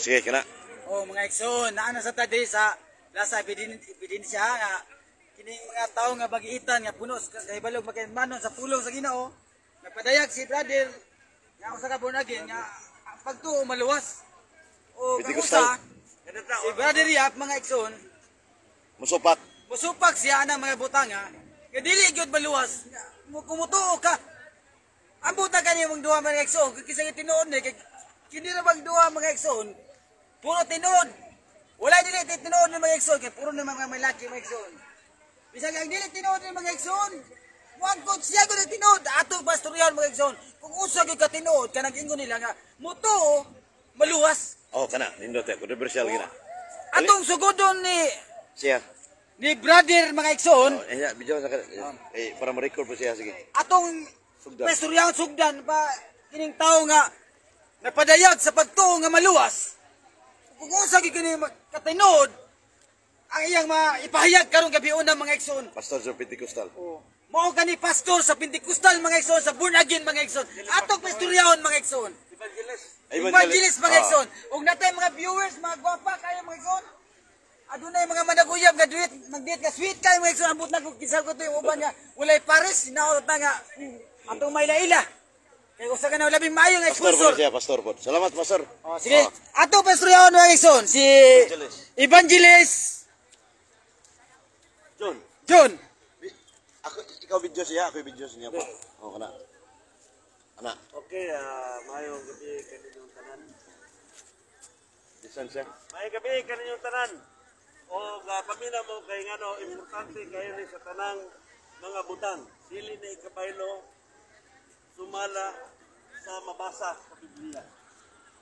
sige, kana. Oh, mga igsoon, naa na sa ta diri sa Plaza Ebidensya nga kining mga tawo nga bagiitan nga puno sa kahibalog makimanon sa pulong sa Ginoo. Nagpadayag si brother nga usa ka born again nga ang pagtuo maluwas. O kang Pentecostal. usa, si brother Yap, mga igsoon, Musupak. Musupak siya anang mga butanga nga dili gyud maluwas. Nga kumutuo ka. Ang butang kani mong duha, mga igsoon, kaysa tinuod ni kay kini ra bang duha, mga igsoon, puro tinuod. Wala dili tinuod ni mga igsoon kay puro na mga malaki, mga igsoon. Bisag ang dili tinuod ni mga igsoon, muangkot siya gud ang tinuod. Ato pastoryan, mga igsoon. Kung usa gyud ka tinuod kanang ingon nila nga mutuo maluwas. Oh, kana, nindot eh, controversial gina. Atong sugodon ni Siya. ni brother, mga igsoon, Oh, eh, video sa eh, para ma-record po siya, sige. Atong Sugdan. pastoryan, sugdan pa kining tao nga napadayag sa pagtuo nga maluwas. Kung unsa gyud kini katinuod ang iyang maipahayag karong gabi una, mga igsoon. Pastor sa Pentecostal. Oh. Mao kani pastor sa Pentecostal, mga igsoon, sa born again, mga igsoon. Atong pastoryahon, mga igsoon. Evangelist, mga igsoon. Ug natay mga viewers, mga gwapa kayo, mga igsoon. Adunay mga managuyab nga duit, magduit nga sweet kayo, mga igsoon. Ambot na kung kinsa ko to yung uban nga walay pares, hinaot na nga atong maylaila. Kay usa ka na labing maayo nga Pastor po sponsor. siya, pastor po. Salamat, pastor. Oh, sige. Ato pastoryahon, mga igsoon, si Evangelist. Evangelist John. John. Ako, ikaw video siya, ako video siya po. Oh, kana. Ana, Okay, maayong gabi kaninyong tanan. bisan siya. Maayong gabi kaninyong tanan. O pamina mo kay ngano importante kayo ni sa tanang mga butang. Dili na ikabaylo sumala sa mabasa sa Biblia.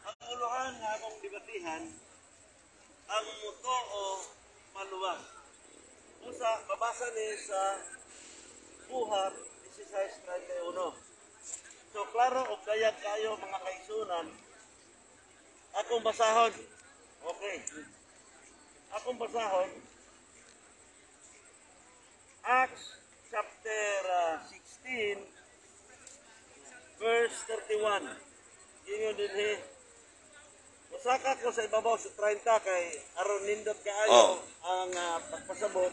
Ang uluhan nga akong debatihan, ang mutuo maluwas. Usa, mabasa ni sa Buhat 16:31. So klaro og dayag kayo, mga kaigsunan. Akong basahon. Okay. Akong basahon. Acts chapter 16 verse 31. Ingon dinhi. Musaka ko sa ibabaw sa 30 kay aron nindot kaayo ang pagpasabot.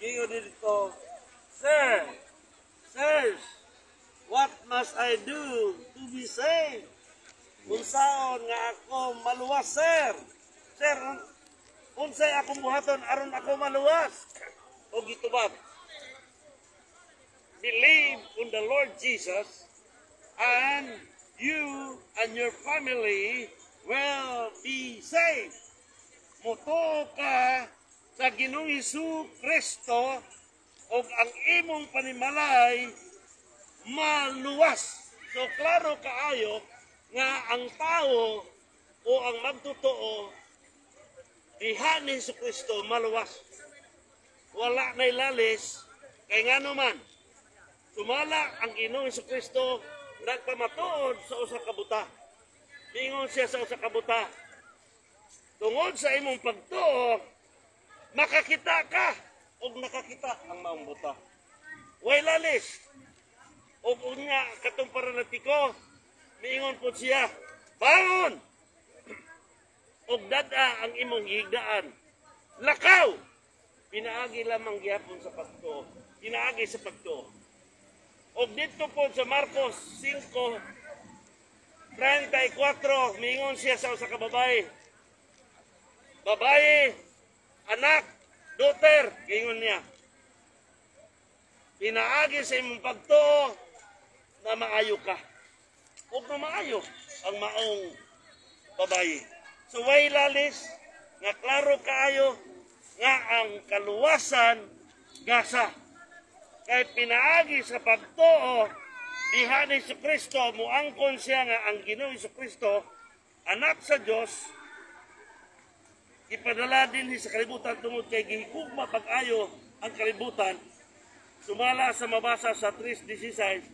Ingon dito, "Sir, sirs, what must I do to be saved?" Unsaon nga ako maluwas, sir? Sir, unsay akong buhaton aron ako maluwas? O gitubag, "Believe on the Lord Jesus and you and your family will be saved." Mutuo ka sa Ginoong Hesus Kristo ug ang imong panimalay maluwas. So klaro kaayo nga ang tao o ang magtotoo diha ni Hesus Kristo maluwas. Wala na lalis kay ngano man sumala ang Ginoong Hesus Kristo nagpamatuod sa usa ka buta. Bingon siya sa usa ka buta, "Tungod sa imong pagtuo, makakita ka," ug nakakita ang maong buta. Way lalis. Ug unya katong paralytiko, miingon po siya, "Bangon! Ug dad-a ang imong higdaan. Lakaw!" Pinaagi lamang gihapon sa pagtuo. Pinaagi sa pagtuo. Ug dito po sa Marcos 5:34, miingon siya sa usa ka babae. "Babae, anak, daughter," giingon niya. "Pinaagi sa imong pagtuo na maayo ka." Ug na maayo ang maong babae. So way lalis nga klaro kaayo nga ang kaluwasan gasa. Kay pinaagi sa pagtuo diha ni Kristo, muangkon siya nga ang Ginoong Kristo anak sa Dios, ipadala din sa kalibutan tungod kay gihigugma pag-ayo ang kalibutan, sumala sa mabasa sa 3:16,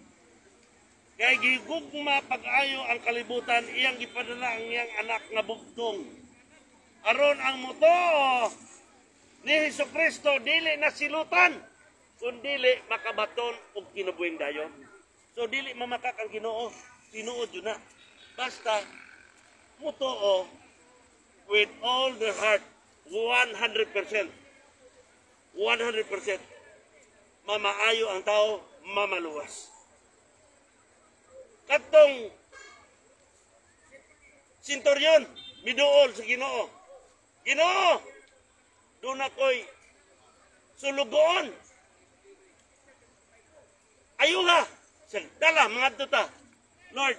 kay gihigugma pag-ayo ang kalibutan, iyang gipadala ang iyang anak nga bugtong aron ang motoo ni Hesus Kristo dili na silutan kun dili makabaton og kinabuhing dayon. So dili mamakak ang Ginoo, tinuod yun na. Basta mutuo with all their heart, 100%. 100%. Mamaayo ang tao, mamaluwas. Katong senturyon, miduol sa Ginoo. "Ginoo, duna ko'y sulugoon. Ayuha." Sa dala, mga ta. "Lord,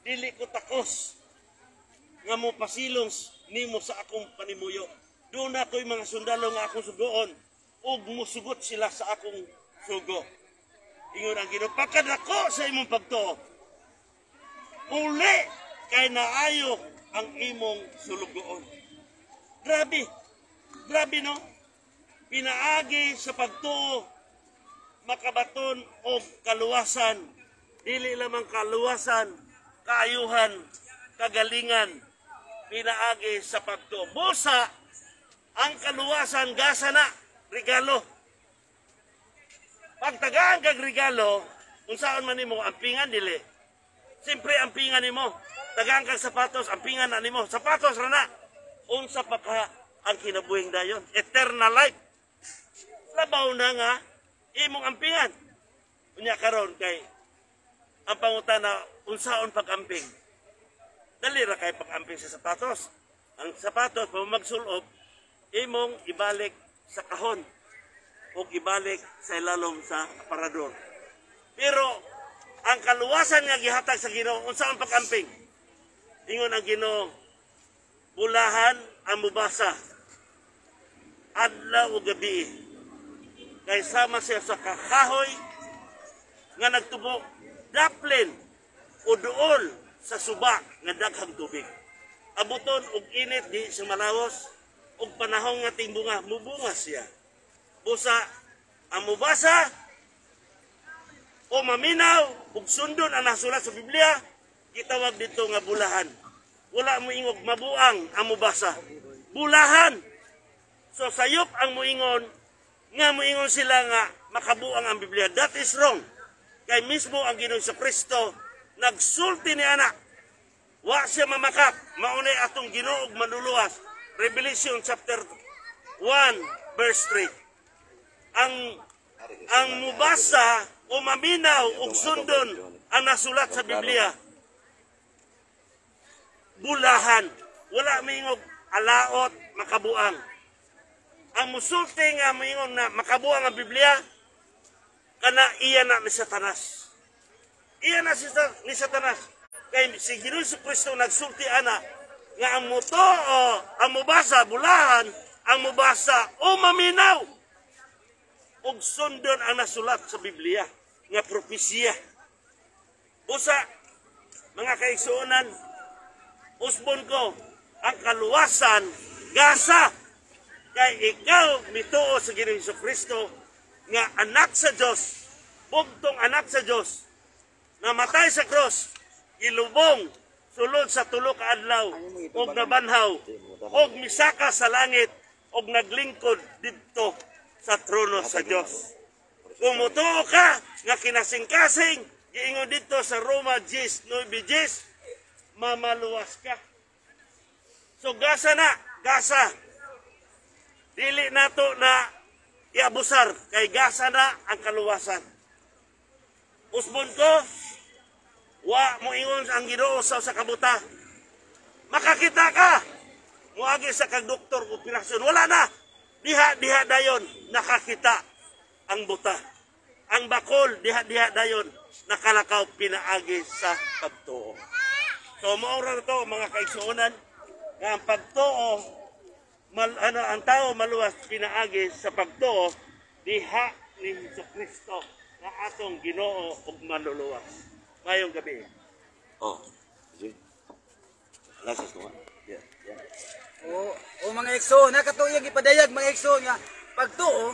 dili ko takos nga mo pasilong nimo sa akong panimuyo. Duna ko'y mga sundalo nga akong sugoon ug musugot sila sa akong sugo." Ingon ang Ginoo, "Pagkadako sa imong pagtuo. Uli kay naayo ang imong sulugoon." Grabe. Grabe, no? Pinaagi sa pagtuo makabaton og kaluwasan. Dili lamang kaluwasan, kaayuhan, kagalingan, pinaagi sa pagtuo. Busa ang kaluwasan gasa na regalo. Pagtagaan kag regalo, unsaon man nimo, ampingan, dili? Siyempre ampingan nimo. Tagaan kag sapatos, ampingan na nimo. Sapatos ra na. Unsa pa ka ang kinabuhing dayon? Eternal life. Labaw na nga imong ampingan. Unya karon kay ang pangutana, unsaon pag-amping? Dali ra kay pag-amping sa sapatos. Ang sapatos pa magsulob, imong ibalik sa kahon o ibalik sa ilalom sa aparador. Pero ang kaluwasan nga gihatag sa Ginoo, unsa ang pag-amping? Ingon ang Ginoo, "Bulahan ang mubasa adlaw ug gabi kay sama siya sa kakahoy nga nagtubo daplin o duol sa suba nga daghang tubig. Abuton og init, di siya malawos, ug panahon nga tingbunga, mubunga siya." Busa ang mubasa o maminaw ug sundon ang nasulat sa Biblia, gitawag dito nga bulahan. Wala mo ingog mabuang ang mubasa. Bulahan. So sayop ang muingon nga muingon sila nga makabuang ang Biblia. That is wrong. Kay mismo ang Ginoong sa Kristo nagsulti ni ana. Wa siya mamakak, maunay atong Ginoo ug manluluwas. Revelation chapter 1 verse 3. Ang mubasa o maminaw og sundon ang nasulat sa Biblia, bulahan. Wala moingog alaot, makabuang. Ang musulti nga moingon na makabuang ang Biblia, kana iya na ni Satanas. Iya na si, ni Satanas. Kay si Ginoong Kristo nagsulti ana nga ang motoo, ang mubasa, bulahan, ang mubasa o maminaw ug sundon ang nasulat sa Biblia nga propesiya. Usa, mga kaigsuonan, usbon ko, ang kaluwasan gasa kay ikaw mituo sa Ginoong Hesus Kristo nga anak sa Dios, bugtong anak sa Dios, namatay sa cross, gilubong sulod sa 3 ka adlaw ug nabanhaw ug misaka sa langit ug naglingkod didto sa trono sa Dios. Kung mutuo ka nga kinasing-kasing giingon didto sa Roma 10, 9, 10, mamaluwas ka. So gasa na, gasa. Dili nato na iabusar kay gasa na ang kaluwasan. Usbon ko, wa mo ingon ang Ginoo sa usa ka buta, "Makakita ka. Muagi sa kag doktor, operasyon." Wala na. Diha diha dayon nakakita ang buta. Ang bakol, diha diha dayon nakalakaw pinaagi sa pagtuo. So mao ra to, mga kaigsuonan, nga ang pagtuo mal, ano, ang tao maluwas pinaagi sa pagtuo diha ni Hesus Kristo nga atong Ginoo ug manluluwas. Mayong gabi. Oh. Sige. Lasas ko nga. Yeah. O, o mga igsoon, nakatuyang ipadayag, mga igsoon, nga pagtuo,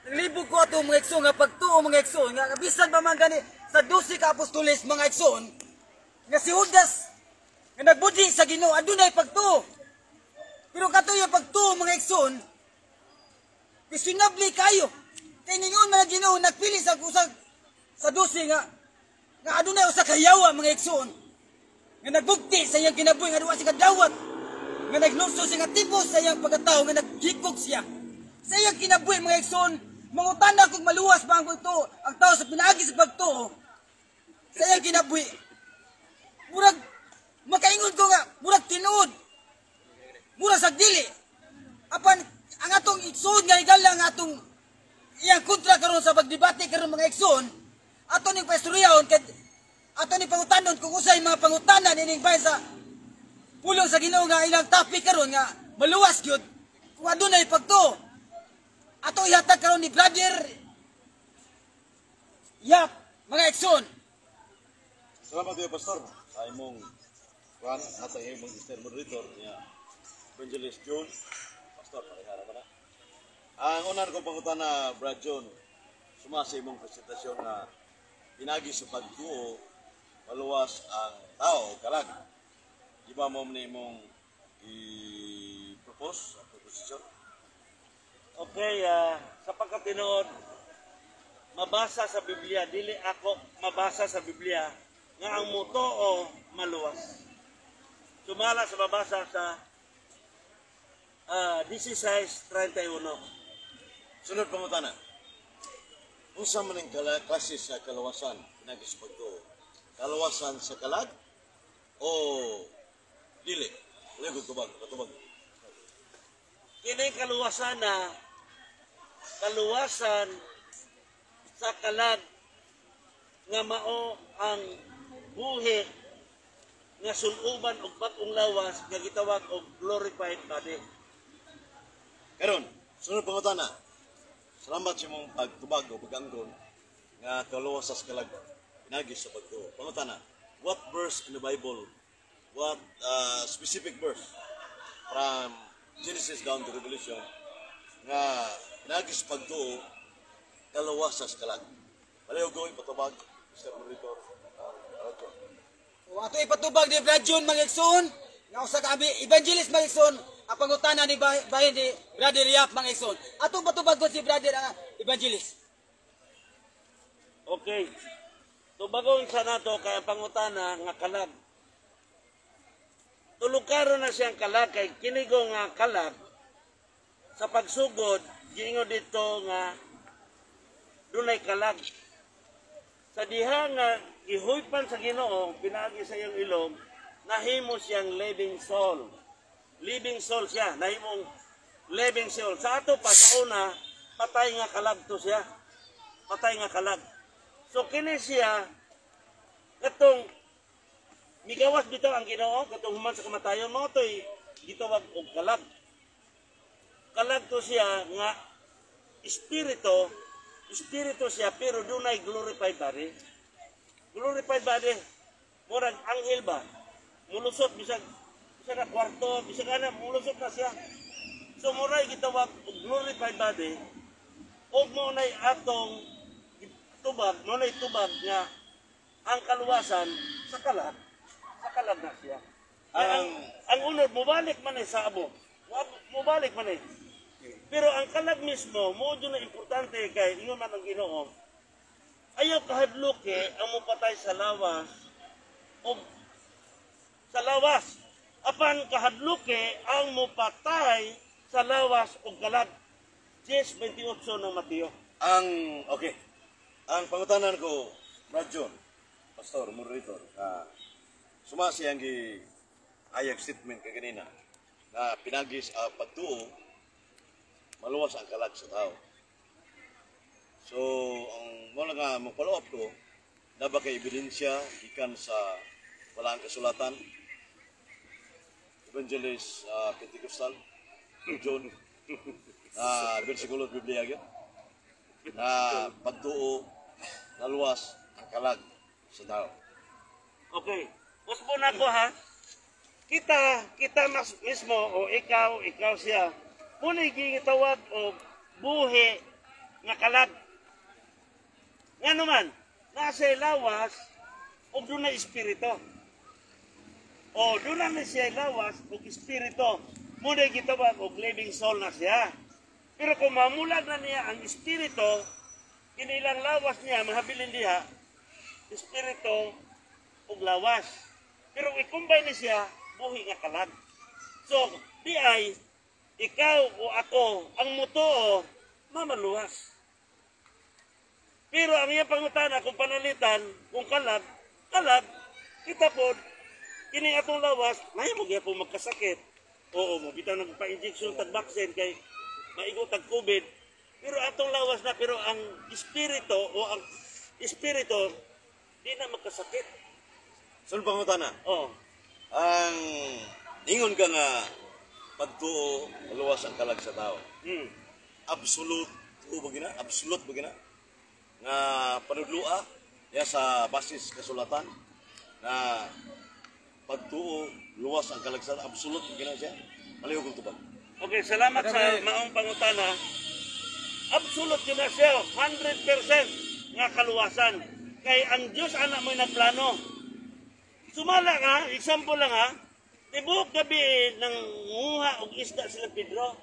naglibog ko ato, mga igsoon, nga pagtuo, mga igsoon, nga bisan pa man gani sa 12 ka apostoles, mga igsoon, nga si Judas nga nagbudli sa Ginoo adunay pagtuo. Pero katuyo pagtuo, mga igsoon, questionable kayo. Kay ningon man ang Ginoo nagpili sa usag sa 12 nga adunay usa ka yawa, mga igsoon. Nga nagbugti sa iyang kinabuhi nga duwa siya kadawat. Nga naglukso siya nga tibos sa iyang pagkatao nga naghikog siya. Sa iyang kinabuhi, mga igsoon, mangutana kung maluwas ba ang pagtuo, ang tao sa pinaagi sa pagtuo sa iyang kinabuhi. Murag makaingon ko nga murag tinuod. Murag sa dili. Apan ang atong igsoon nga higala ang atong iyang kontra karon sa pagdebate karon, mga igsoon, ato ning paistoryaon kay ato ning pangutanon kung usay mga pangutana nining bahin sa pulong sa Ginoo nga ilang topic karon nga maluwas gyud kung adunay pagtuo. Ato ihatag karon ni Brother Yap, mga igsoon. Salamat kayo, Pastor, sa imong kuan at sa imong Mr. Moderator niya, Evangelist John. Pastor, parehara ba na? Ang unan kong pangutana, Brad John, suma sa imong presentasyon nga pinagi sa pagtuo maluwas ang tao kalag. Di ba mo ni imong i-propose ang proposition? Okay, sa pagkatinuod, mabasa sa Biblia, dili ako mabasa sa Biblia nga ang motoo maluwas. Sumala sa mabasa sa 16:31. Sunod pangutana. Unsa man ang klase sa kalawasan pinagi sa pagtuo? Kalawasan sa kalag o dili? Wala ko tubag, katubag. Kini kaluwasan na kaluwasan sa kalag nga mao ang buhi nga suluban og bag-ong lawas nga gitawag og glorified body. Karon, sunod pangutana. Salamat sa imong pagtubag o pag-angkon nga kaluwasan sa kalag pinagi sa pagtuo. Pangutana, what verse in the Bible, what specific verse from Genesis down to Revelation nga pinagi sa pagtuo kaluwasan sa kalag? Palihog ko ipatubag, Mr. Moderator, Radyo. O ato ipatubag ni Brad John, mga igsoon, nga usa ka evangelist, mga igsoon, ang pangutana ni bahin ni Brother Yap, mga igsoon. Atong patubag ko si Brother ang evangelist. Okay. Tubagon sa nato kay ang pangutana nga kalag. Tulukaro na siyang kalag kay kinigo nga kalag sa pagsugod giingon dito nga dunay kalag. Sa diha nga gihuypan sa Ginoo pinaagi sa iyang ilong, nahimo siyang living soul. Living soul siya, nahimong living soul. Sa ato pa sa una, patay nga kalag to siya. Patay nga kalag. So kini siya katong migawas bitaw ang Ginoo katong human sa kamatayon mo to'y gitawag og kalag. Kalag to siya nga espiritu, espiritu siya pero dunay glorified body. Glorified body. Murag anghel ba? Mulusot bisag bisag na kwarto, bisag ana mulusot na siya. So muray gitawag og glorified body og mao nay atong tubag, mao nay tubag nga ang kaluwasan sa kalag na siya. Ang unod mobalik man eh sa abo. Mobalik man eh. Pero ang kalag mismo, mo na importante kay ingon man ang Ginoo. Ayaw kahadluki ang mopatay sa lawas o sa lawas. Apan kahadluki ang mopatay sa lawas o kalag. 10:28 ng Mateo. Ang, okay. Ang pangutanan ko, Brad John, Pastor, Moderator, suma siyang gi ayag statement kaganina na pinagi sa pagtuo maluwas ang kalag sa tao. So, ang mo lang nga mo follow up ko, na ba kay ebidensya gikan sa wala ang kasulatan? Evangelist Pentecostal John, na bersikulo sa Biblia gyud na pagtuo naluwas ang kalag sa tao. Okay. Usbo na ko ha. Kita mas mismo o ikaw, ikaw siya. Muna gitawag og buhi nga kalag. Nga naman, nasa lawas o doon na espiritu. O doon na siya lawas o espiritu. Muna gitawag og living soul na siya. Pero kung mamulag na niya ang espiritu, kinilang lawas niya, mahabilin diha, espiritu ug lawas. Pero i-combine ni siya, buhi nga kalag. So, di ay, ikaw o ako, ang mutuo, mamaluwas. Pero ang iyang pangutana, kung panalitan, kung kalag, kalag, kita po, kini atong lawas, mahimo gyapon magkasakit. Oo, mo bitaw nang pa-injection tag vaccine kay maigo tag COVID. Pero atong lawas na, pero ang espiritu o ang espiritu di na magkasakit. Sunod pangutana. Oh. Ang ingon ka nga pagtuo maluwas ang kalag sa tao. Absolute ba gina? Absolute ba gina? Nga panudlua ya sa basis kasulatan na pagtuo luwas ang kalag sa tao. Absolute ba gina siya? Palihog og tubag. Okay, salamat sa maong pangutana. Absolute yun na siya, 100% nga kaluwasan. Kay ang Diyos anak mo'y nagplano. Sumala ka, example lang ha, tibuok gabi nang nguha og isda sila Pedro.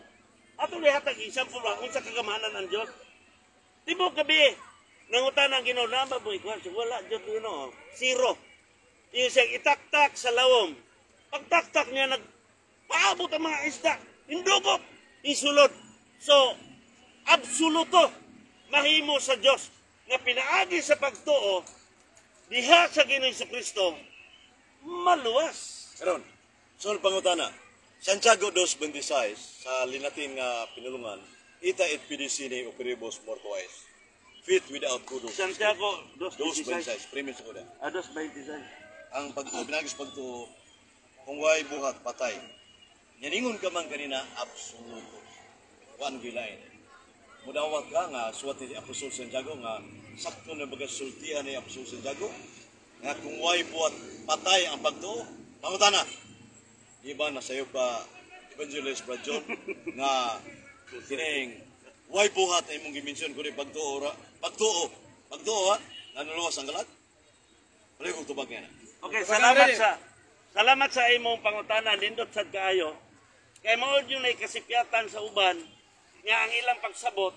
Ato lihatag example ba unsa kagamahanan ang Diyos. Tibuok gabi nangutan ang Ginoo na ba boy kwan wala jud Ginoo. Zero. Iyo siya itaktak sa lawom. Pagtaktak niya nagpaabot ang mga isda. Indugop, isulod. So, absoluto mahimo sa Dios nga pinaagi sa pagtuo diha sa Ginoong Kristo maluwas. Karon, sunod pangutana. Santiago 2:26 sa Linatin nga pinulungan, ita et fidei sine operibus mortua est. Faith without good works. Santiago 2:26. 2:26, premise ko na. Ah, 2:26. Ang pagtuo, pinagis pagtuo, kung way buhat, patay. Yaningon ka man kanina, absoluto. One gilain. Mudawat ka nga, suwat ni Apostol Santiago nga, sakto na baga sultian ni Apostol Santiago, nga kung way buhat, patay ang pagtuo. Pangutana, di ba nasayo pa Evangelist Brad John, nga kining way buhat na imong gimension kundi pagtuo, pagtuo, pagtuo ha, nanuluwas ang kalag. Palihog tubag niya na. Okay, salamat sa imong pangutana, nindot sad kaayo. Kay mao gyud nay kasipyatan sa uban nga ang ilang pagsabot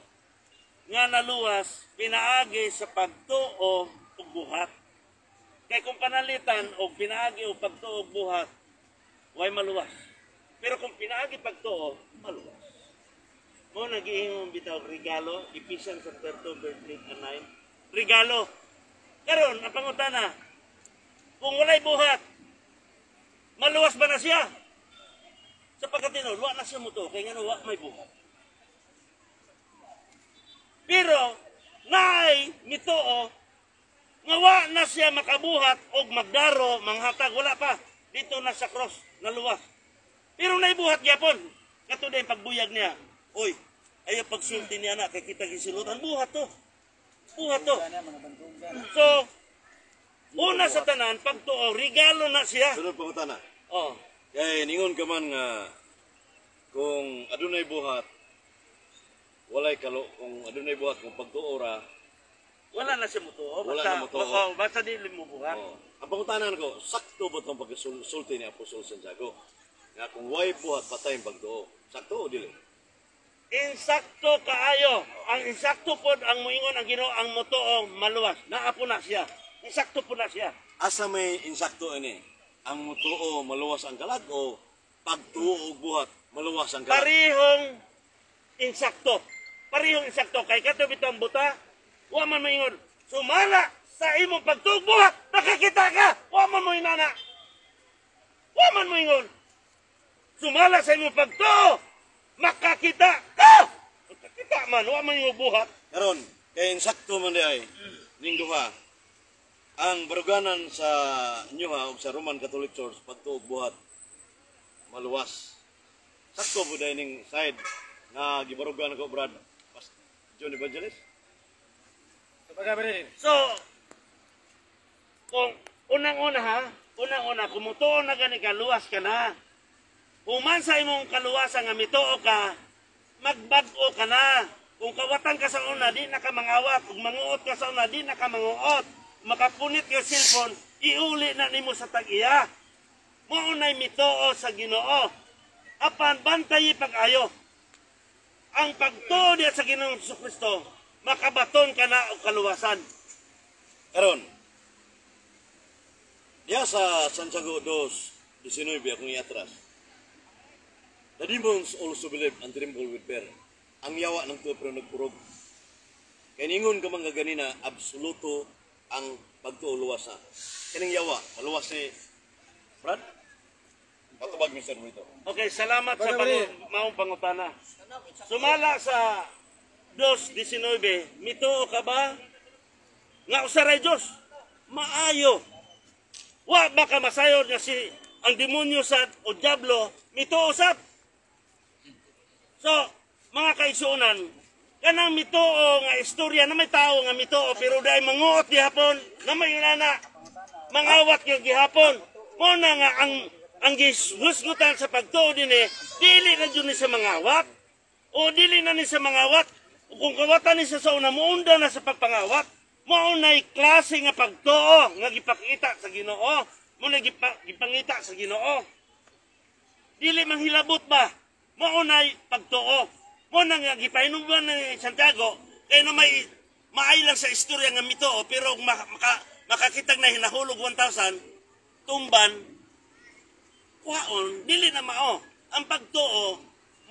nga naluwas pinaagi sa pagtuo ug buhat. Kay kung panalitan og pinaagi og pagtuo ug buhat, way maluwas. Pero kung pinaagi pagtuo, maluwas. Mo nagiingon bitaw regalo, Ephesians chapter 2 verse 8 and 9. Regalo. Karon ang pangutana, kung walay buhat, maluwas ba na siya? Sa pagkatinuod, wa na siya mutuo, kay ngano wa may buhat. Pero, naay mituo, nga wa na siya makabuhat og magdaro, manghatag, wala pa. Dito na sa cross, naluwas. Pero naibuhat gyapon. Kato din pagbuyag niya. Oy, ayaw pagsulti niya na, kay kita gisilutan. Buhat to. Buhat to. So, una sa tanan, pagtuo, regalo na siya. Sunod pangutana. Oh. Kay ningon ka man nga kung adunay buhat walay kalo kung adunay buhat kung pagtuo ra. Wala na siya mutuo. Wala Basta, na mutuo. Oo, basta di mo buhat. Oh. Ang pangutana ko, sakto ba itong pagkasulti ni Apostol Santiago? Nga kung way buhat patay ang pagtuo. Sakto o dili? Insakto kaayo. Ang insakto pod ang muingon ang Ginoo ang mutuo maluwas. Naa po na siya. Insakto po na siya. Asa may insakto ini? Ang mutuo maluwas ang kalag o pagtuo og buhat maluwas ang kalag? Parihong insakto. Parihong insakto kay kato bitong buta, wa man moingon sumala sa imong pagtuo buhat, nakakita ka. Wa man mo inana. Wa man moingon sumala sa imong pagtuo, makakita ka. Makakita man, wa man yung buhat. Karon, kay insakto man di ay ning duha. Ang baruganan sa inyoha o sa Roman Catholic Church pagtuo og buhat maluwas. Sakto mo dahil ning side nga gibarugan ko, Brad John Evangelist. So, kung unang-una ha, unang-una, kung mutuo na gani ka, luwas ka na. Human sa imong kaluwasan nga mituo ka, magbag-o ka na. Kung kawatan ka sa una, di na ka mangawat. Kung manguot ka sa una, di na ka manguot. Makapunit ka cellphone, iuli na nimo sa tag-iya. Mao na'y mituo sa Ginoo. Apan bantayi pag-ayo. Ang pagtuo niya sa Ginoong Kristo, makabaton ka na og kaluwasan. Karon, Diya sa Santiago 2:19, akong iatras. "The demons also believe and tremble with fear." Ang yawa nagtuo pero nagkurog. Kay ningon ka mga ganina, absoluto ang pagtuo, luwas na. Kaning yawa, maluwas ni Brad? Patubag, Mr. Brito. Okay, salamat sa Bale, bale. Maong pangutana. Sumala sa 2:19, mituo ka ba nga usa ray Dios? Maayo. Wa ba ka masayod nga si ang demonyo sa o diablo mituo sab? So, mga kaigsuonan, kanang mituo nga istorya na may tao nga mituo pero dai manguot gihapon na may inana mangawat gyud gihapon. Mo na nga ang gisgusgutan sa pagtuo dinhi, dili na jud ni sa mangawat o dili na ni sa mangawat. Kung kawatan ni sa una, muunda na sa pagpangawat. Mao nay klase nga pagtuo nga gipakita sa Ginoo, mo na gipangita sa Ginoo. Dili manghilabot ba, mao nay pagtuo. Mo na nga gipahinumduman ni Santiago kay na may maay lang sa istorya nga mituo pero makakitag na hinahulog 1,000 tumban kwaon, dili na mao. Ang pagtuo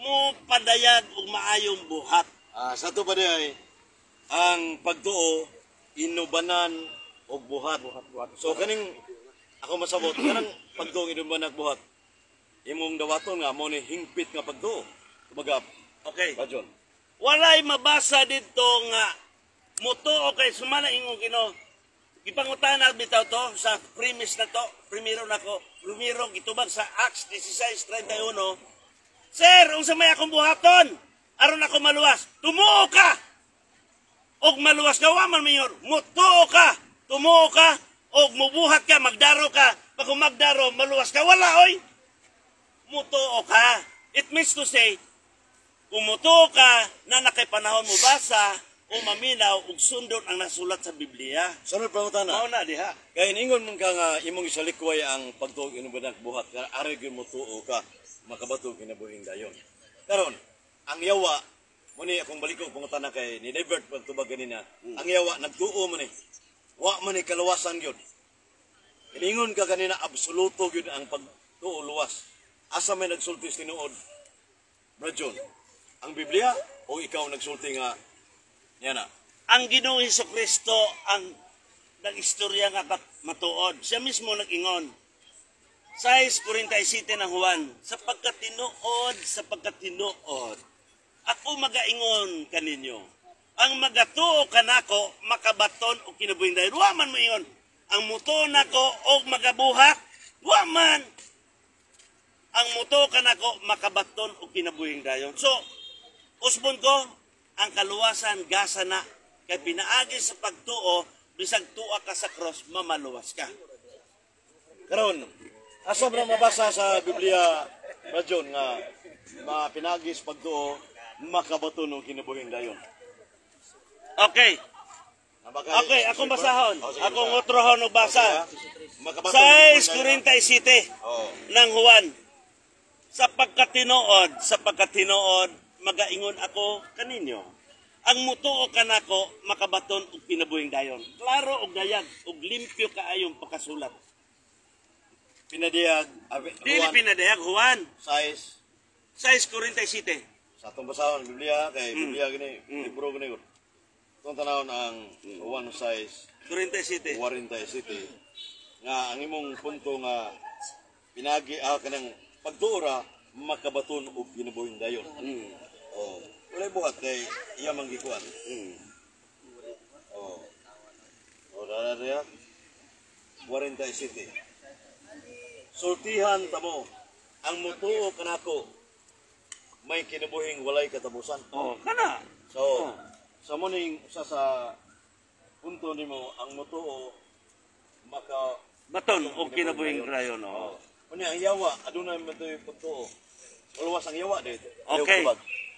mo padayag og maayong buhat. Ah, sa ato pa di ay, ang pagtuo inubanan og buhat. So kaning ako masabot kanang pagtuo inubanan og buhat. Imong dawaton nga mo ni hingpit nga pagtuo. Kumbaga, Bajon. Walay mabasa dito nga mutuo kay sumala ingong Ginoo. Gipangutana bitaw to sa premise na to, primero nako, primero gitubag sa Acts 16:31. "Sir, unsa may akong buhaton aron ako maluwas?" "Tumuo ka og maluwas ka." Wa man mayor, mutuo ka, tumuo ka og mubuhat ka, magdaro ka. Pag magdaro, maluwas ka. Wala oy. Mutuo ka. It means to say, kung mutuo ka na nakay panahon mo basa o maminaw ug sundon ang nasulat sa Biblia. Sunod pangutana. Mao na diha. Kay ningon man ka nga imong isalikway ang pagtuo inubanan og buhat, kaya ari gyud mo tuo ka makabato kinabuhing dayon. Karon, ang yawa mo ni akong balikog pangutana kay ni divert pagtubag ganina. Ang yawa nagtuo man ni. Wa man ni kaluwasan gyud. Iningon ka kanina absoluto gyud ang pagtuo, luwas. Asa may nagsulti sa tinuod? Brad John, ang Biblia o ikaw nagsulti nga niya na? Ang Ginoong Hesus Kristo ang nag-istorya nga matuod. Siya mismo nag-ingon. 6:47 ng Juan, "Sapagkat tinuod, ako magaingon kaninyo, ang magatuo kanako makabaton og kinabuhing dayon." Wa man moingon, ang mutuo nako og magabuhat, wa man. Ang mutuo kanako makabaton og kinabuhing dayon. So, usbon ko, ang kaluwasan gasa na kay pinaagi sa pagtuo, bisag tua ka sa cross, mamaluwas ka. Karon, asa ba mabasa sa Biblia, Brad John, nga mapinagis pagtuo makabaton og kinabuhing dayon? Okay. Okay, akong basahon. Oh, sige, Akong basa. otrohon og basa. Makabaton og kinabuhing dayon. 6:47 ng Juan. "Sapagkat tinuod, magaingon ako kaninyo. Ang mutuo kanako makabaton og kinabuhing dayon." Klaro og dayag og limpyo kaayong pagkasulat. Pinadiyag, abi, Dili Juan, pinadayag, Juan 6 6:47. Sa atong basahon ang Biblia kay Biblia gini, libro gini. Itong tanawon ang Juan 6 47. 47 nga ang imong punto nga pinagi kanang pagtuo ra makabaton og kinabuhing dayon. Oh, walay buhat kay iya man gikuan. Oh. Oh, dara diya. 47. "Sultihan tamo, ang mutuo kanako may kinabuhing walay katapusan." Oh, kana. So, sa muning usa sa punto nimo, ang mutuo maka Baton og kinabuhing dayon. Oh. Unya ang yawa adunay man to'y pagtuo. Maluwas ang yawa dito. Okay.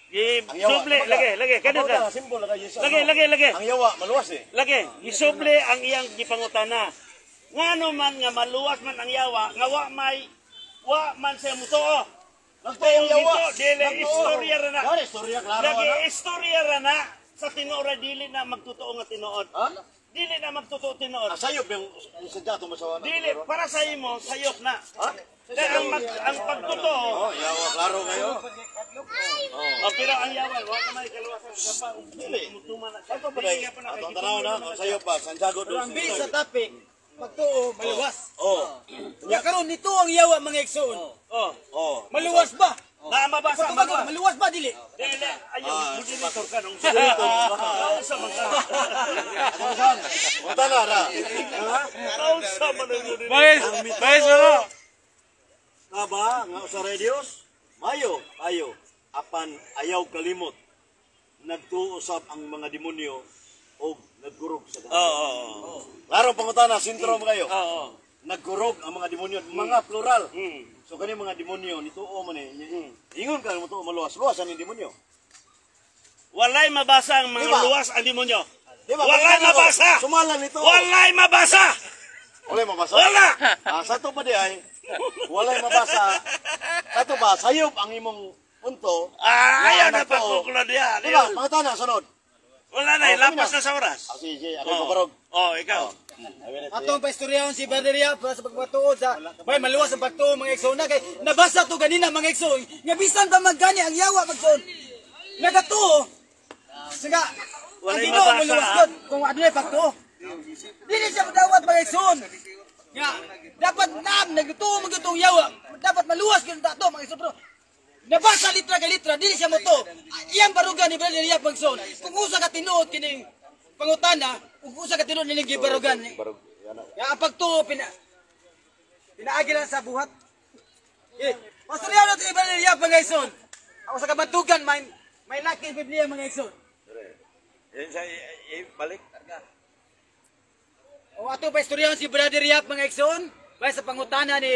Gi Ang yawa. suble lagi lagi kada ka. Simple lang kayo. Lagi lagi lagi. Ang yawa maluwas eh. Lagi, gisuble ang iyang gipangutana. Ngano man nga maluwas man ang yawa nga wa man siya mutuo? Nagtuo ang yawa. Dili Nagtuo. istorya ra na. Gani istorya klaro Lagi ana. istorya ra na sa tinuod, dili na magtotoo nga tinuod. Ha? Dili na magtotoo tinuod. Ah, sayop yung sadya itong masawa na. Dili para sa imo sayop na. Ha? Kaya ang pagtotoo, Oh, yawa, klaro kayo. oh, pero ang yawa wa na may kaluwasan sa pa. Dili. Mutuma na siya. Ato pa dahil. Dili pa na Atong kay tanaw na, kung sayop pa, Santiago Pero ang dos. base sa topic, pagtuo, maluwas. Oh. Ya karon nito ang yawa, mga igsoon. Oh, Oh. Maluwas ba? na mabasa Pagtubag, maluwas. maluwas ba dili? Dili ayaw Ah, moderator ka nung Kausa man ka. Atong saan? Punta na, ra. Ha? Kausa man ang moderator. Bayes, bayes wala. Nga ba, nga usa ra Dios? Mayo, ayo, apan ayaw kalimot. Nagtuo usab ang mga demonyo og nagkurog sa Oo, oo. Klaro pangutana, sintro mo kayo. Oo. Nagkurog ang mga demonyo, mga plural. So kani mga demonyo nituo man eh. Ingon ka mo tuo maluwas, luwas ang demonyo. Walay mabasa ang mga Diba? luwas ang demonyo. Di ba? Walay Pangutana ko, mabasa. Sumalan nito. Walay mabasa. Walay mabasa. Wala. Ah, sa to pa di ay walay mabasa. Sa to ba sayop ang imong punto. Ah, ayaw na nagtuo. pagkuklo diya. Di ba? Pangutana sunod. Wala na, Oh, ilapas kami na. na sa oras. Ah, sige, sige, ako Oh. pabarog. Oh, ikaw. Atong paistoryahon si Brother Yap para sa pagpatuod sa bay maluwas ang pagtuo, mga igsoon, na kay nabasa to ganina, mga igsoon, nga bisan pa maggani ang yawa magsoon nagatuo nga ang Walay Ginoo mabasa, maluwas ah. gud kung adunay pagtuo. Dili siya madawat, mga igsoon, nga dapat nam nagtuo man gyud tong yawa, dapat maluwas gyud ta to, mga igsoon, pero nabasa litra kay litra dili siya moto. Iyang barugan ni Brother Yap, mga igsoon, kung usa ka tinuod kining pangutana, kung usa ka tinuod nining gibarugan. Barog. Yan na. Ya, ang pagtuo, pinaagi lang sa buhat. Eh, pastoryaw na ito iba niya, mga igsoon. Ako sa kabantugan, may laki Biblia, mga igsoon. Yan sa balik. O ato pa istoryahan si Brother Yap, mga igsoon. Bay sa pangutana ni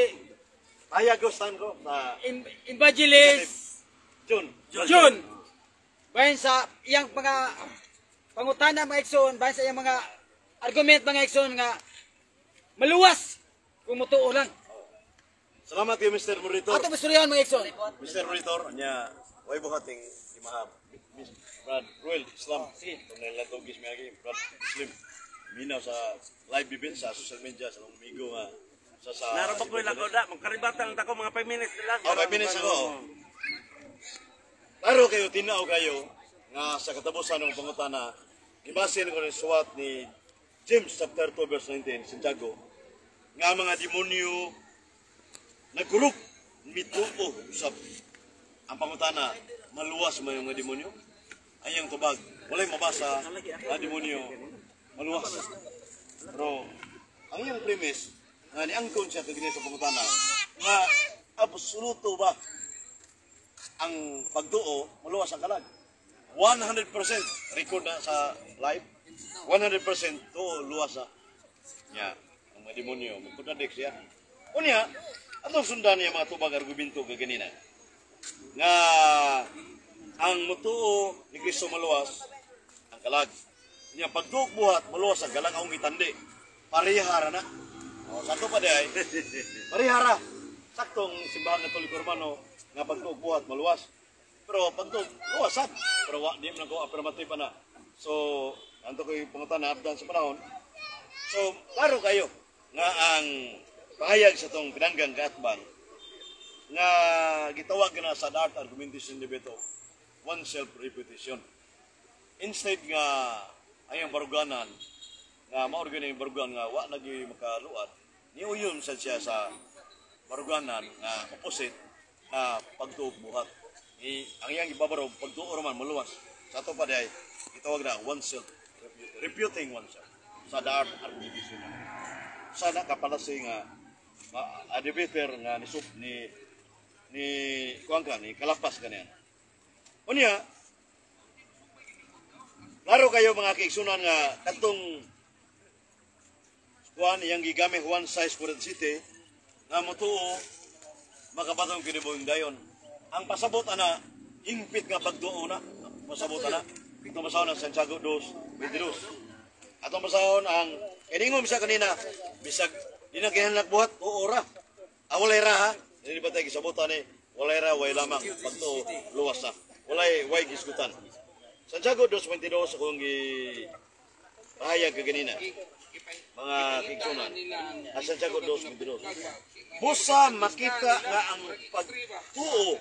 Ay, agustan ko sa Evangelist June. June. Bayan sa iyang mga pangutana, mga igsoon, bayan sa iyang mga argument, mga igsoon, nga maluwas kung mutuo lang. Salamat kay Mr. Moritor. Ato pa istoryahan, mga igsoon. Mr. Moritor, nya way buhating imaha Miss Brad Ruel Islam. Sige. Kung nilatugis mi agi Brad Muslim. Minaw sa live event sa social media sa mga amigo nga sa Naro ba ko'y lagoda? Magkaribatan lang ako mga 5 minutes lang. Oh, 5 minutes ako. Klaro kayo, tinaw kayo nga sa katapusan ng pangutana, gibasin ko ni suwat ni James chapter 2 verse 19, Santiago, nga mga demonyo nagkurog mituo usab. Ang pangutana, maluwas man yung mga demonyo? Ayang tubag, walay mabasa nga demonyo maluwas. Pero ang iyang premise nga niangkon siya kag sa pangutana nga absoluto ba ang pagtuo maluwas ang kalag? 100% record na sa live, 100% tuo luwas na nya ang mga demonyo magkontradict siya. Unya atong sundan niya mga tubag argumento kaganina nga ang mutuo ni Kristo maluwas ang kalag. Nya pagtuok buhat maluwas ang kalag, akong itandi parehara na. O sa pa di ay parehara saktong simbahan Katoliko Romano nga pagtuok buhat maluwas, pero pagtuok luwas sad, pero wa di man ko affirmative pa na. So anto koy pangutana abdan sa panahon. So klaro kayo nga ang pahayag sa tong pinanggang kaatbang nga gitawag na sa art argumentation debate one self repetition, instead nga ayang baruganan nga mao gyud ang barugan nga wa lagi makaluad, niuyon sad siya sa baruganan nga opposite na pagtuog buhat. Ang iyang ibabarog, pagtuo raman maluwas. Sa ato pa diay gitawag na one self refuting oneself sa the art argumentation. Sana kapalasi nga a debater nga ni sup ni ni kuan ka ni kalapas kaniya. Unya, klaro kayo, mga kaigsunan, nga katong kuan iyang gigamit one size for the city nga motuo makabatong kinibuhing dayon. Ang pasabot ana hingpit nga pagtuo na. Pasabot ana. Itong basahon ang Santiago 2:22. Atong basahon ang iningom siya kanina bisag di na kinahanglan buhat oo ra. Ah, walay ra ha. Dili ba tayo gisabutan ni walay ra way lamang pagtuo luwas na. Walay way gisgutan. Santiago 2:22 akong gi pahayag kaganina. Mga kaigsuonan. Sa Santiago 2:22. Busa makita nga ang pagtuo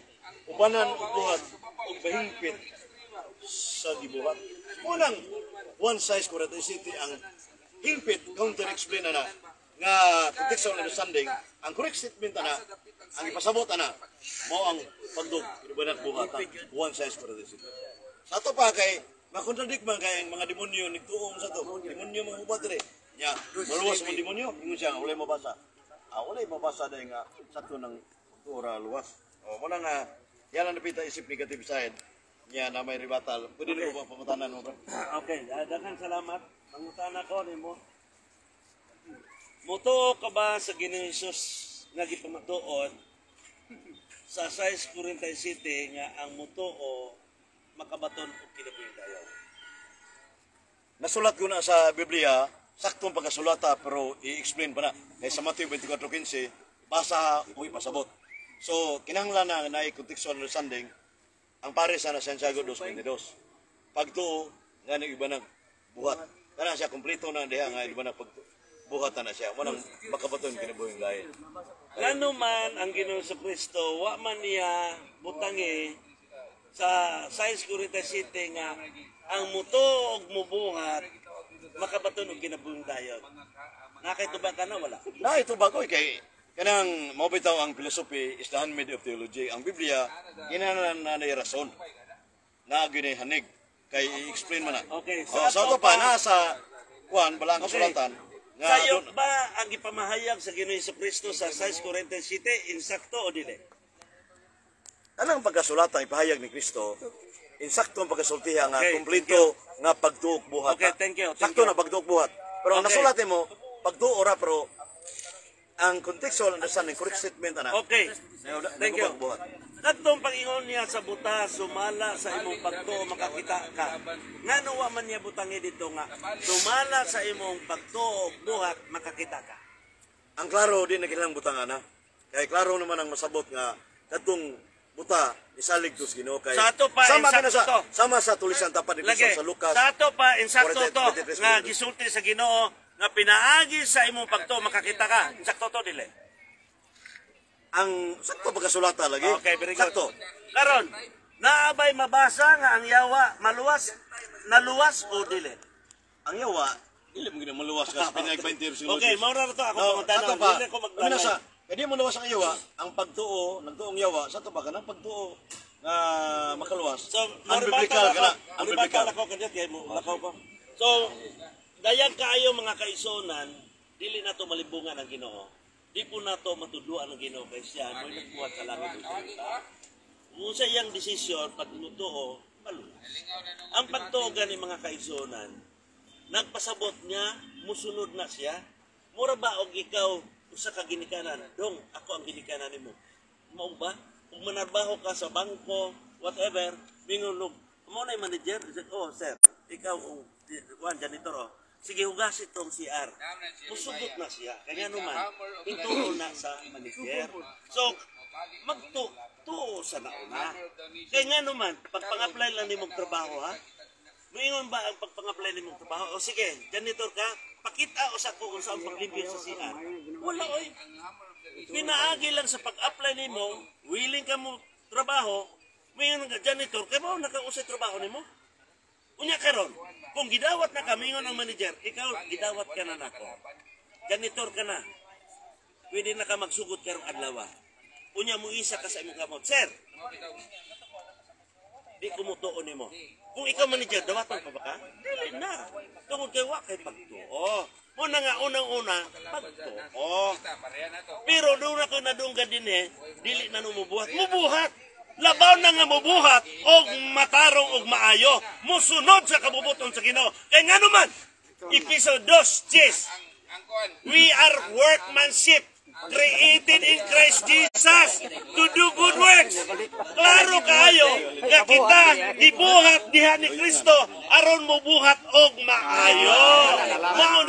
ubanan og buhat og mahingpit sa gibuhat. Unang 1 6 47 ang hingpit counter explain na nga contextual understanding. Ang correct statement ana, ang ipasabot ana, mao ang pagtuo inubanan buhat, 1 6 47. Sa ato pa kay makontradict man kay ang mga demonyo nagtuo sa to, demonyo mga ubat dire nya maluwas mo demonyo. Ingon siya nga walay mabasa, walay mabasa dahil nga sakto ng pagtuo luwas. O mo na nga yan ang napita isip negative side niya na may rebuttal. Pwede okay na ba pamutanan mo, bro? Okay, daghang salamat. Mangutana ko nimo. Mutuo ka ba sa Ginoong Hesus nga gipamatuod sa 6:47 nga ang mutuo makabaton og kinabuhing dayon? Nasulat ko na sa Biblia, saktong pagkasulata, pero i-explain pa na. Kay sa Matthew 24:15, basa o ipasabot. So, kinahanglan na na contextual understanding, ang pare sa na Santiago 2:22. Pagtuo, nga ng iba nang buhat. Kana siya, kompleto na diha nga iba na pagtuo. Buhat na siya. Mo nang makabaton kinabuhing lain. Ngano man ang Ginoong Kristo wa man niya butangi sa 6:47 nga ang mutuo og mubuhat makabaton og kinabuhing dayon? Nakaituba ka na wala? Na ito bagoy kay kanang mao bitaw ang philosophy is the handmaid of theology. Ang Biblia kinahanglan na nay rason. Na gyud hanig kay i-explain man na. Okay, Oh, sa ato pa na sa kuan bala ang kasulatan nga Sayo ba ang gipamahayag sa Ginoong Kristo sa 6:47, insakto o dili? Kanang pagkasulatan ipahayag ni Kristo, insakto ang pagkasultiha nga Okay, kompleto nga pagtuok buhat. Okay, thank you, thank Sakto you. na pagtuok buhat. Pero ang nasulat mo pagtuo ra, pero ang contextual understanding, correct statement ana. Okay. Thank you. Buhat. Kadtong pag-ingon niya sa buta, "Sumala sa imong pagtuo makakita ka." Ngano wa man niya butangi dito nga sumala sa imong pagtuo ug buhat makakita ka? Ang klaro, di na kinahanglan butang ana. Kay klaro naman ang masabot nga kadtong buta isalig to sa Ginoo kay Sa ato pa, sama insakto kina sa to. Sama sa tulisan tapat ni Lagi. Kristo sa Lucas. Sa ato pa, insakto to 43, nga gisulti sa Ginoo nga pinaagi sa imong pagtuo makakita ka. Insakto to, dili? Ang sakto pagkasulata lagi. Okay, very good. Sakto. Karon, naabay mabasa nga ang yawa maluwas, naluwas o dili? Ang yawa dili mo gina maluwas ka sa pinag 20. Okay, mao na to ako No, pangutana. sa ato pa, Dili ko ano maglalay. sa, kaya di mo luwas ang yawa, ang pagtuo, nagtuong yawa, sa ato pa kanang pagtuo nga makaluwas. So, ang biblical kana, ang biblical. ako kanya kay mo lakaw ko. So, dayag kaayo, mga kaigsuonan, dili nato malibungan ang Ginoo. Di po nato matudluan ang Ginoo kay siya mo'y nagbuhat sa langit ug sa lupa. Kung sa iyang desisyon pag mutuo, maluwas. Ang pagtuo gani, mga kaigsuonan, nagpasabot niya, musunod na siya. Mura ba og ikaw usa ka ginikanan, "Dong, ako ang ginikanan nimo." Mao ba? Kung manarbaho ka sa bangko, whatever, mingon og, mo na yung manager, said, "Oh, sir, ikaw ang kuan janitor, oh. Sige, hugasi tong CR." Musugot na siya. Kaya naman, intuo na sa manager. So, magtu tuo sa nauna. Kaya nga naman, pagpang-apply lang nimong trabaho, ha? Muingon ba ang pagpang-apply nimong trabaho? "O sige, janitor ka, pakita o sa ko kung saan paglimpyo sa CR." Wala, oy. Pinaagi lang sa pag-apply nimo, willing ka mo trabaho, muingon nga janitor, kay mao nakausay trabaho nimo. Unya karon, kung gidawat na ka, mingon ang manager, "Ikaw, gidawat ka na nako. Janitor ka na. Pwede na ka magsugod karong adlaw." Unya mo isa ka sa imong kamot, "Sir, di ko mutuo nimo." Kung ikaw manager, dawaton pa ba ka? Dili na. Tungod kay wa kay pagtuo. Mo na nga unang-una, pagtuo. Pero doon ako nadunggan din eh, dili na no mubuhat. Mubuhat! Labaw na nga mubuhat og matarong og maayo. Musunod sa kabubuton sa Ginoo. Kay nga naman, Episo 2:10, we are workmanship created in Christ Jesus to do good works. Klaro kaayo nga kita gibuhat diha ni Kristo aron mobuhat og maayo. Mao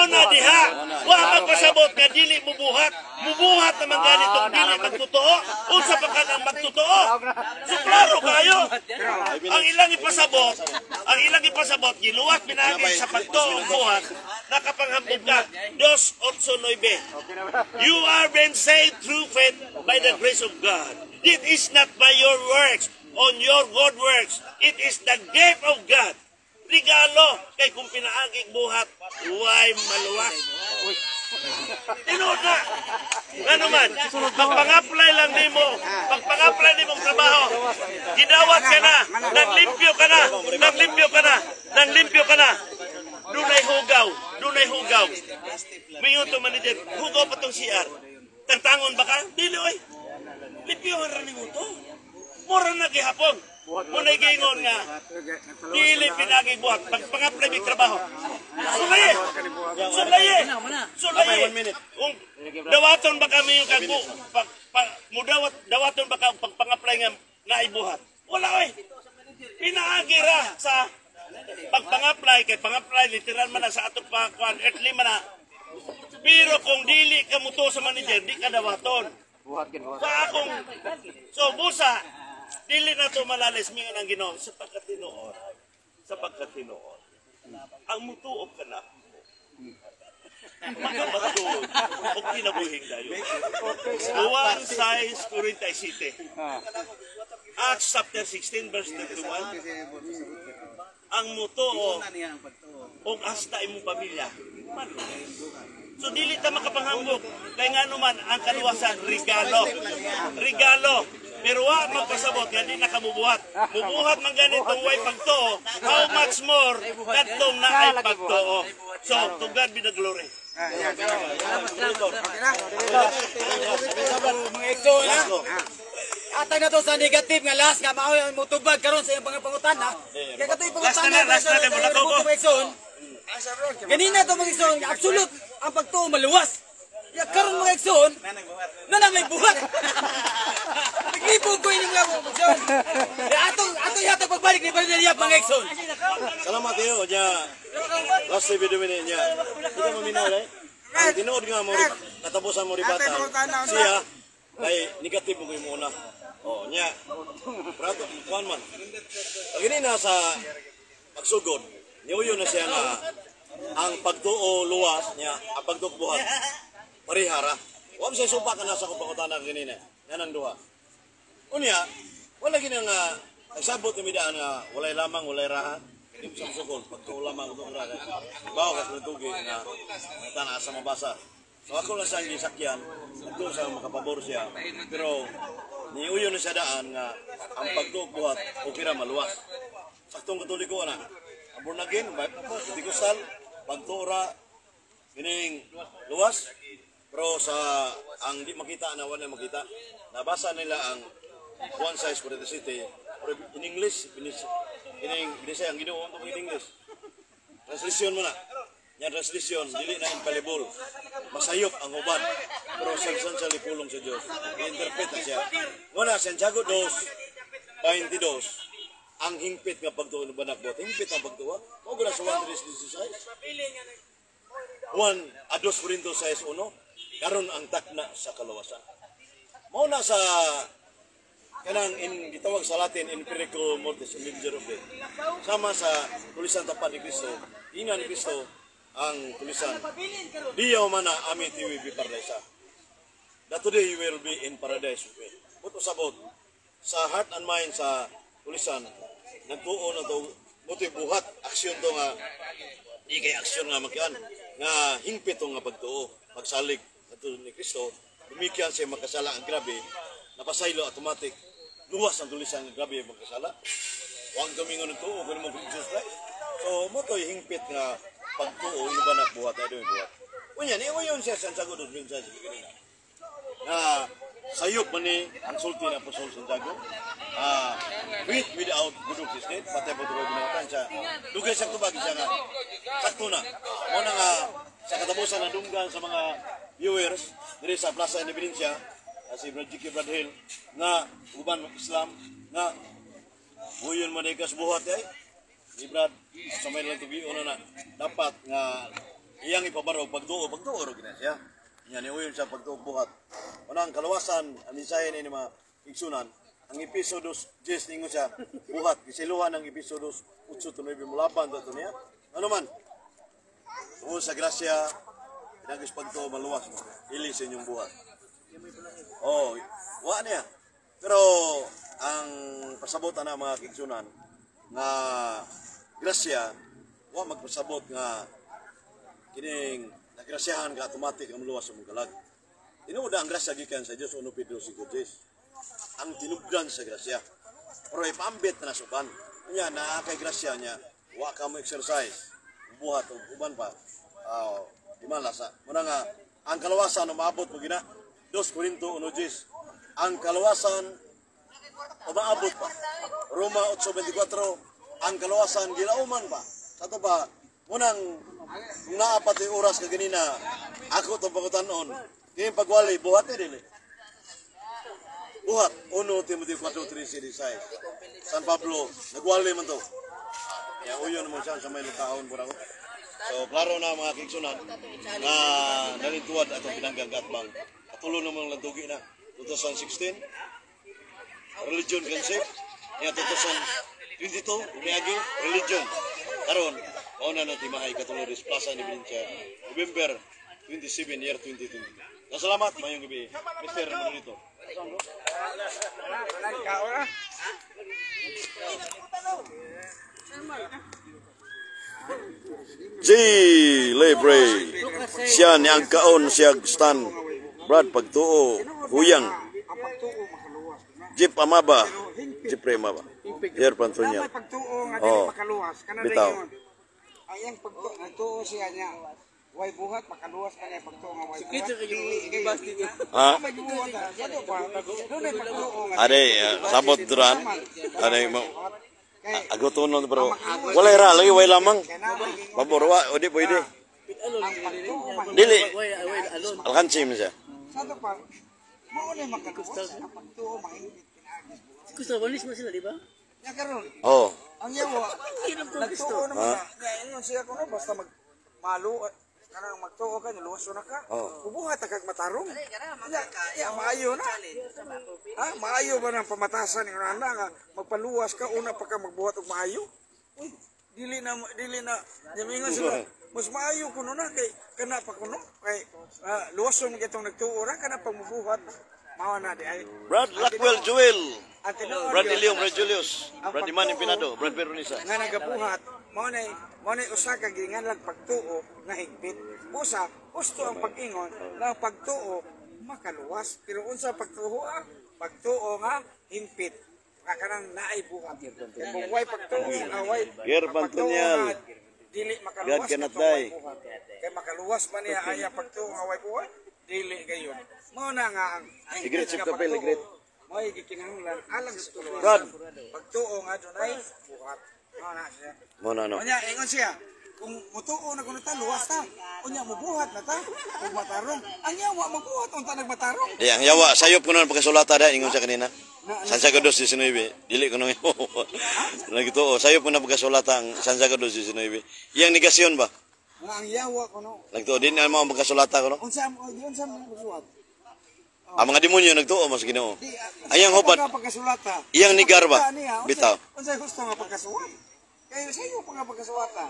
na diha. Wa magpasabot nga dili mobuhat. Mubuhat naman ganitong dili magtotoo. Unsa pa ka nang magtotoo? So klaro kaayo. Ang ilang ipasabot, giluwas pinaagi sa pagtuo buhat, nakapanghambog ka. 2:8-9. You are been saved through faith by the grace of God. It is not by your works, on your good works. It is the gift of God. Regalo kay kung pinaagig buhat, way maluwas. Tinuod na. Ngano man, pagpang-apply lang nimo, pagpang-apply nimo trabaho, gidawat ka na, naglimpyo ka na, naglimpyo ka na, naglimpyo ka na. Dunay hugaw, dunay hugaw. Mingon to manager, "Hugaw pa tong CR. Tantangon ba ka?" "Dili oy. Limpyohan ra nimo to." Mura na gihapon. Muna'y giingon nga, dili pinagi buhat, pag pang-apply mig trabaho. Sulayi! Sulayi! Sulayi! One minute. Kung dawaton ba kami yung kagbu, pag, pa, mudawat, dawaton ba ka pag pang-apply nga naibuhat? Wala oy. Pinaagi ra sa pagpang-apply, kay pang-apply literal man na sa atong pangkuan, earthly man na. Pero kung dili ka mutuo sa manager, di ka dawaton. Sa akong, so busa, dili na to malalis mingon ang Ginoo sapagkat tinuod, ang mutuo ka na, makabaton og kinabuhing dayon. 1:47. Acts chapter 16 verse 31. Ang mutuo og hasta imong pamilya maluwas. So dili ta makapanghambog kay ngano man ang kaluwasan regalo. Regalo. Pero wa magpasabot nga di na kamubuhat. Mubuhat man ganitong way pagtuo, how much more kadtong naay pagtuo? So to God be the glory. Mga igsoon ha. Atay na to sa negative nga last nga mao ang motubag karon sa iyang mga pangutana. Kay katoy Last pangutana na, last na, kay wala ko. Mga igsoon. Ganina to, mga igsoon, absolute ang pagtuo maluwas. Ya karon, mga igsoon, na na may buhat. Naglibog ko ini, mga igsoon. Ya atong ato yata pagbalik ni Brother Yap, mga igsoon. Salamat iyo nya. Last video minute niya. Di ka maminaw eh. Ang tinuod nga mo katapusan mo ribatan. Siya ay negative mo ko muna. Oh, nya. Prato kuan man. Pag ini na sa pagsugod, niuyo na siya nga ang pagtuo luwas niya, ang pagtuo buhat. Parihara. Wa mo siya supa ka na sa akong pangutana kanina. Yan ang duha. Unya, wala gina nga nagsabot ni midaan nga walay lamang, walay raha. Di mo sa musukol, pagtuo lamang ito raha. Bawa ka sa tugi nga tana sa mabasa. So ako lang siyang gisakyan, nagtuo sa makapabor siya. Pero niuyo na siya daan nga ang pagtuo buhat okay ra maluwas. Saktong Katoliko na. Ang born again, Pentecostal, pagtuo ra kining luwas. Pero sa ang di makita na wala makita, nabasa nila ang 1:47 pero in English, ining binisaya ang Ginoo in English. Translation mo na. Yan translation, dili na infallible. Masayop ang uban. Pero substantially pulong sa Diyos. I-interpret na siya. Wala, Santiago 2:22, ang hingpit nga pagtuo ng banakbot. Hingpit ang pagtuo. Mao gud sa 1:3:16. 1 a 2 Corinto 6:1, karon ang takna sa kalawasan. Mao na sa kanang in gitawag sa Latin in periculo mortis, in danger of death. Sama sa tulisan tapat ni Kristo, ina ni Kristo ang tulisan. Diyaw man na ami tiwi bi paradisa. That today you will be in paradise with me. But usabot sa heart and mind sa tulisan, nagtuo na to moto'y buhat aksyon to nga di kay aksyon nga makian nga hingpit to nga pagtuo pagsalig adto ni Kristo, lumikyan siya makasala ang grabe napasaylo, automatic luwas ang tulisan nga grabe magkasala. Wang gamingon nagtuo kuno mo Jesus Christ. So mo to'y hingpit nga pagtuo iba na buhat ay buhat. Unya ni yun siya sa Santiago dos mensahe kanina na sayop man ni ang sulti ng Apostol Santiago. Ah, faith without good works is dead. Patay po ito binawatan siya. Dugay sa tubag siya nga. Sakto na. Mo na nga sa katapusan ng dunggan sa mga viewers diri sa Plaza Independencia, Si Brad J.K. Brad Hill nga uban Islam nga buyon man kas buhat ay ni Brad sa may lang tugion na na dapat nga iyang ipabarog pagtuo pagtuo ro gina siya nya ni uyon sa pagtuo buhat. Unang kaluwasan ang mensahe ni mga igsunan ang Episo 2:10 ningon siya buhat gisiluhan ang Episo 2:8-9 mulaban to niya ano man tungod sa grasya pinagis pagtuo maluwas mo dili sa inyong buhat. Oh, wa niya. Pero ang pasabot na mga kigsunan nga grasya wa magpasabot nga kining nagrasyahan ka automatic ang maluwas sa mong kalag. Tinuod ang grasya gikan sa Dios 1 Pedro 5:10. Ang tinubdan sa grasya. Pero ipambit na nasuban. Nya naa kay grasya niya, wa ka mo exercise. Buhat og uban pa. Di man lasa. Muna nga ang kaluwasan umaabot mo gina 2 Corinto 1:10. Ang kaluwasan umaabot pa. Roma 8:24, ang kaluwasan gilauman pa. Sa to ba, munang kung naa pa to'y oras ka ganina, ako itong pangutanon, kini pagwali, buhat eh dili. Buhat, 1 Timothy 4:3-6. San Pablo, nagwali man to. Ya, uyon mo siya sa may lukaon po ako. So, klaro na mga kigsunan nga nalintuad atong pinanggang gatbang. Katulo namang lantugi na. 2016, religion can save. Ya 2022, umiagi, religion. Karon, mauna na timahay katulo ris Plaza ni Valencia, November 27, year 2020. Salamat, mayong gabi, Mr. Manolito. G. Libre. Siya ni ang kaon siya stan. Brad pagtuo huyang. Jeep Amaba. Jeep Amaba. Here Pantunya. Pagtuo nga dili Oh. makaluwas kana Bitaw. Dayon. Ang iyang pagtuo nagtuo siya niya. Way buhat makaluwas pa niya pagtuo nga way buhat. Dili kayo. Ha? May buhat ah. Sa pa. Dunay pagtuo nga. Ade sabot duran. Ade mo Kay agotonon pero walay ra lagi way lamang. Pabor wa o di pwede. ang pagtuo man Dili. Alkansi mo siya. sa to pa. Mao na makaluwas ang pagtuo mahingpit pinaagi. Gusto, walis mo sila, di ba? Nya karon Oh. ang yawa nagtuo naman na nya ingon siya kuno basta mag malu kanang magtuo ka niluwas na ka. Oh. Ubuhat kag matarong. Ya, ya maayo na. Ha, maayo ba ng pamatasan ng ana nga magpaluwas ka una pa ka magbuhat og maayo? Uy, dili na nyamingon sila. Mas maayo kuno na kay kana pa kuno kay luwason itong nagtuo ra kana pag mubuhat. Mao na di ay. Brad Blackwell Joel. Ang tinuod Brad yun, Eliong, Brad Julius, ang Brad Iman pagtuo Empinado, Brad Veronisa. nga nagabuhat mao nay usa ka ginganlag pagtuo nga higpit. Usa husto ang pag-ingon nga ang pagtuo makaluwas, pero unsa pagtuo ah? Pagtuo nga hingpit nga kanang naay buhat. Kung way pagtuo nga way Ger ang pagtuo Bantonyal. nga dili makaluwas God cannot katong way die. buhat. Kay makaluwas man niya ay ang pagtuo nga way buhat dili gayon. Mao na nga ang Igrit, hingpit Chip nga Kapel, pagtuo igrit. mo'y gikinahanglan alang sa Brad. kaluwasan. Pagtuo nga dunay buhat. Mao na siya. Mo na no. Unya ingon siya, kung mutuo na kuno ta luwas ta. Unya mubuhat na ta ug matarong. Ang yawa magbuhat unta nagmatarong. Di ang yawa sayop ko na pagkasulata da ingon siya kanina. Santiago 2:19 dili ko nang nagtuo sayop ko na pagkasulata ang Santiago 2:19. Iyang negasyon ba? Nga ang yawa kuno. Nagtuo din ang mga pagkasulata ko no. Unsa mo unsa mo magsuwat? Ang mga demonyo nagtuo mas Ginoo. Di Ayang hubad. nga pagkasulata. Iyang nigar ba? Pagkakita niya, Bitaw. Unsa gusto nga pagkasuwat? Kay sayo pa nga pagkasuwata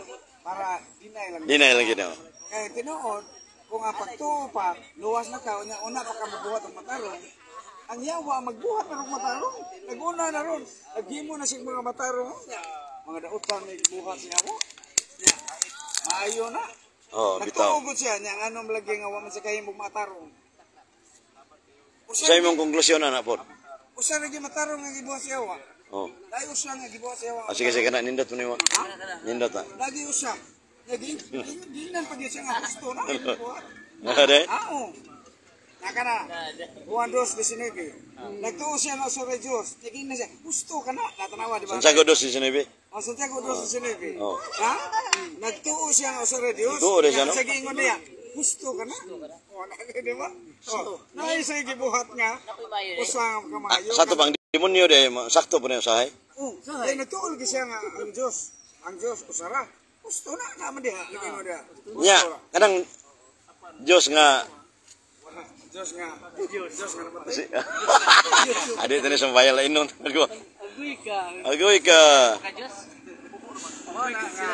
para dinay lang. Di na lang Ginoo. Kay tinuod kung ang pagtuo pa luwas na ka unya una pa ka magbuhat og matarong. Ang yawa magbuhat na og matarong. Naguna na ron. Naghimo na siyang mga matarong. Mga dautan may buhat siya mo. Nya, maayo na. Oh, bitaw. Nagtuo gud siya nya nganong lagi nga wa man siya kahimog matarong. Sa imong konklusyon na pod. Usa ra gyud matarong nga gibuhat siya wa. Oh. Dai usa nga gibuhat siya wa. Ah, sige sige kana nindot mo nimo. Nindot na. Lagi usa. Nya ginan pa gyud siya nga gusto na gibuhat. Ade. Ah, oo. Naka na. Juan 2:19. Nagtuo siya na sa Diyos. Naging na siya. Gusto ka na. Natanawa, di ba? Santiago 2:19. Oh, Santiago 2:19. Oh. Ha? Nagtuo siya nga sa Diyos. Nagtuo rin siya, no? Sa giingon niya. Husto ka na. Wala ka, di ba? Oh, naay sa gibuhat nga. Usa nga Ah, kamayo. sa to pang demonyo de sakto po na yung usahay. Oh, ay nagtuol gyud siya nga ang Dios usara. Husto na naman diha, lagi mo diha. Husto Nya, ra. kanang Dios nga Dios nga, Dios nga namatay. si Adi tani sa bayal inon. Agoy ka. Agoy ka. Ka Diyos. Wala nga.